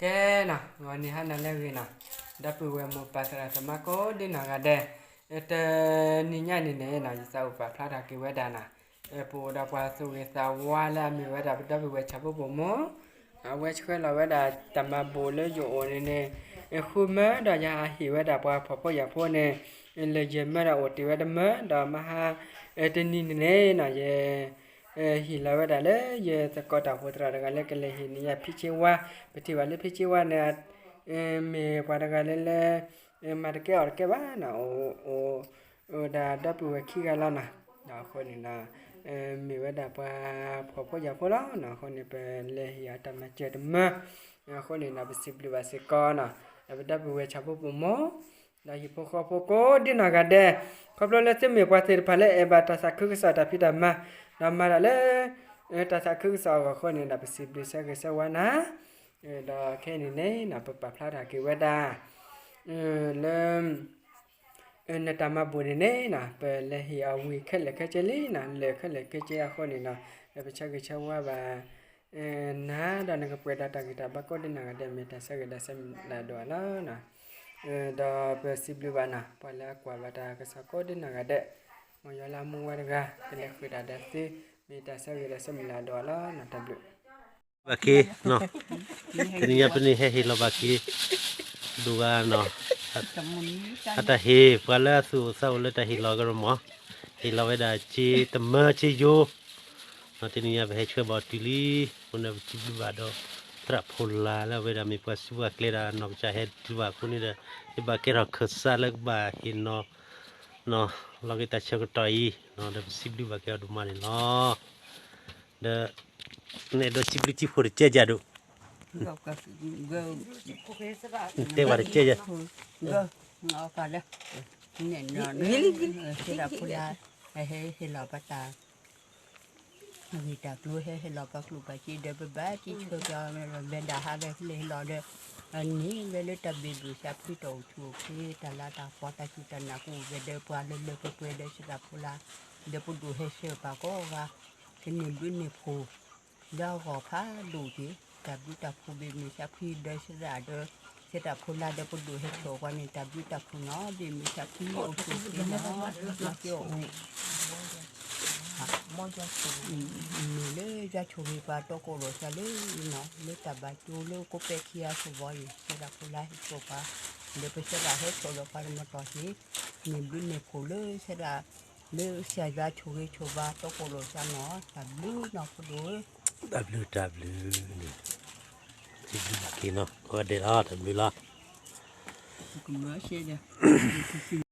ကဲနီၤ, ဂီၤနံၤဟါနၤလၢအဂ့ၤနီၤ, ဒီပုၢ်ဝဲၢ်မိၢ်ပၢ်သရၣ်သမါကိးဒ်နီၢ်ဂၤဒဲး, တနံၤညါန့ၣ်န့ၣ်နီၤ ယသးအိၣ်ပာ်ဖျါထီၣ်က့ၤဝဲဒၣ်နီၤ, ပအိၣ်ဒီးပှၤသူၣ်ဂ့ၤသးဝါလၢအမ့ၢ်ဝဲဒၣ်ပဒီပုၢ်ဝဲၢ်ဆၣ်ဖိပိာ်မုၣ်, အဝဲဆှၢလီၤဝဲဒၣ်တၢ်မၤဘူၣ်လၢယအိၣ်န့ၣ်န့ၣ်, ဃုမၢဒီးယဟးဟ့ၣ်ဝဲဒၣ်ပှၤဖှီၣ်ဖိယာ်ဖိန့ၣ်, လၢယမၢဒီးအိၣ်တ့ၢ်ဝဲတမၢ, ဒီးမဟါတနံၤန့ၣ်န့ၣ်နီၤ ယ ဟ့ၣ်လီၤဝဲဒၣ်လၢယသကိးတၢ်အိၣ်ဖှိၣ်သရၣ်တဂၤလၢကလဲၤဟ့ၣ်န့ၢ်ယၤဖံဆ့ဝါ, ပထံၣ်ဘၣ်လၢဖံဆ့ဝါန့ၣ်, မ့ၢ်ပှၤတဂၤလၢလၢ, မၤတကဲအီၣ်တကဲဘၣ်နီၤ, အိၣ်, အိၣ်ဒၣ်ဒီပုၢ်ဝဲၢ်ခံဂၤလီၤနီၤ, ဒီးအဃိန့ၣ်နီၤ, မ့ၢ်ဝဲဒၣ်ပှၤဖှီၣ်ဖိယာ်ဖိလီၤနီၤ, အဃိန့ၣ် ပလဲၤဟ့ၣ်အီၤတၢ်မၤစၢၤတမၢ, အဃိန့ၣ်နီၤ ပစံးဘျုးဘၣ်စ့ၢ်ကီးနီၤ, ဒီးပဒီပုၢ်ဝဲၢ်ဆၣ်ဖိပိာ်မုၣ် ဒီးဟံၣ်ဖိဃီဖိကိးဒ်နီၢ်ဂၤဒဲး, ခီဖျိလၢသုမ့ၢ်ပှၤသ့ၣ်တဖၣ်လၢအဲၣ်ဘၣ်တၢ်သးခုကစီၣ်တၢ်ဖံးတၢ်မၤ, ဒီးမၤတၢ်လၢ တၢ်သးခုကစီၣ်အဂီၢ်အဃိန့ၣ်ဒီး ပစံးဘျုးဆၢဂ့ၤဆၢဝါနၤ, ဒီးခဲအံၤန့ၣ်န့ၣ်နီၤ ပပာ်ဖျါထီၣ်က့ၤဝဲဒၣ် လၢ နတၢ်မၤဘူၣ်န့ၣ်န့ၣ်နီၤ ပလဲၤဟ့ၣ်အီၤဝံၤခဲလၢာ်ခဲဆ့လံနီၤ, လၢာ်ခဲလၢာ်ခဲဆ့အဃိန့ၣ်နီၤ, ပဆၢဂ့ၤဆၢဝါဘၣ် နၤဒီးနကပှဲၤဒီးတၢ်ဂံၢ်တၢ်ဘါကိးဒ်နီၢ်ဂၤဒဲး မ့ၢ်တၢ်ဆၢဂ့ၤဒီးဆၢမုၢ်လၢ်ဒိၣ်အလီၤ. ဒီးပစံးဘျုးဘၣ်နီၤ ပှၤလၢအကွၢ်ဘၣ်တၢ်ကစီၣ်ကိးဒ်နီၢ်ဂၤဒဲး, မ်ယွၤလၢအမူဝဲတဂၤ ကလဲၤဃုာ်တၢ်ဒီးသု, မ့ၢ်တၢ်ဆၢဂ့ၤဒီးဆၢမုၢ်လၢ်ဒိၣ်အလီၤနီၤ, တၢ်ဘျုး ဘၣ်က့ၤ, တနံၤညါပန့ၢ်ဟဲဟ့ၣ်လီၤဘၣ်က့ၤ ဒိၣ်ဂၤနီၤ, အတၢ်ဟ့ၣ် ပှၤလၢအသူၣ်အိၣ်သးအိၣ်လၢတၢ်ဟ့ၣ်လီၤကရၢမီၤ, ဟ့ၣ်လီၤဝဲဒၣ်စ့တမၢစ့ယိ, တနံၤညါပဟဲဆှၢဘၣ်အီၤတုၤလံ, အဃိန့ၣ်ပစံးဘျုးဘၣ်ဒီး သရၣ်ဖိလၢ်လၢအဝဲဒၣ်မ့ၢ်ပှၤစုပှၤကျဲဒီးနီၢ်ကစၢ်ဟဲတုၤဘၣ်အဃိန့ၣ်ဒီး ယဘၣ်ကဲထီၣ်ခၢၣ်စးလၢကဘၣ်ဟ့ၣ်နီၤ လီၤက့ၤတၢ်ဆၢကတီၢ်အံၤ, ဒီးပစံးဘျုးဘၣ်က့ၤအီၤဒိၣ်မးန့ၣ်လီၤ. ဒီး နအဲၣ်ဒိးစံးဘျုးစံးဖှိၣ်တကဲးကဒီး, နတဲဝဲတကဲး, သရၣ်ဖိလၢ် ဟဲဟ့ၣ်လီၤဘၣ်တၢ် ဂ့ၢ်တၢ်ကျိၤ ဟဲဟ့ၣ်လီၤပတၢ် ဂံၢ်တၢ်ဘါကျိၤဘၣ်စ့ဒီး ပဘၣ်စံးဆၢက့ၤအီၤ မ့ၢ်ဒၣ်ဟးဒီးလဲၤဟ့ၣ်လီၤဒီး န့ၣ်ဝဲလၢတၢ်ဘျုးစၢ်ဖှံတၢ်အိၣ်ဆူၣ်အိၣ်ချ့ တၢ်လၤတၢ်ကပီၤ တၢ်စူၢ်တၢ်နာ်ကအိၣ်ဝဲဒီး ပှၤလၢလၢပှဲၤပှဲၤဒီးသရၣ်ဖိလၢ် ဒီးပဒိၣ်ဟဲဆှၢပှၤကိးဂၤ ကန့ၢ်ဘျုးန့ၢ်ဖှိၣ် လၢအဂီၢ်ဖးဒိၣ်က့ၤ တၢ်ဘျုးတၢ်ဖှိၣ်ဘၣ်မုၢ်ဆါဖှံဒီးသရၣ်ဒီး သရၣ်ဖိလၢ်ဒီးပဒိၣ်ဟဲဆှၢပှၤန့ၣ် တၢ်ဘျုးတၢ်ဖှိၣ်နီၤ ဘၣ်မုၢ်ဆါဖှံအိၣ်ဆူၣ်အိၣ်ချ့နီၤ မၤက့ၤအီၤအိၣ် မ့ၢ်လၢယွၤဆိၣ်ဂ့ၤပှၤတီခိၣ်ရိၣ်စၢ်လၢနီၤ လၢတၢ်ဘၣ်ကၠိလၢကိးပဲခံဂၤဆိၣ်ဘီအံၤ သရၣ်ဖိလၢ်ဟဲဆိၣ်ပှၤ ဒီးပသရၣ်ဟဲဆိၣ်ဒီးပှၤတမတီၢ်က့ၤ န့ၢ်ဘျုးန့ၢ်ဖှိၣ်လၢသရၣ် လၢကစၢ်ယွၤဆိၣ်ဂ့ၤဆိၣ်ဘါတီခိၣ်ရိၣ်စၢ်နီၤ တၢ်ဘျုးနီၤဖိဒိၣ်ဧၢ တၢ်ဘျုးတၢ်ဘျုးန့ၣ် စံးဘျုးဘၣ်က့ၤနီၤ ကိးဂၤဒဲးလီၤ တၢ်ဘျုးလီၤ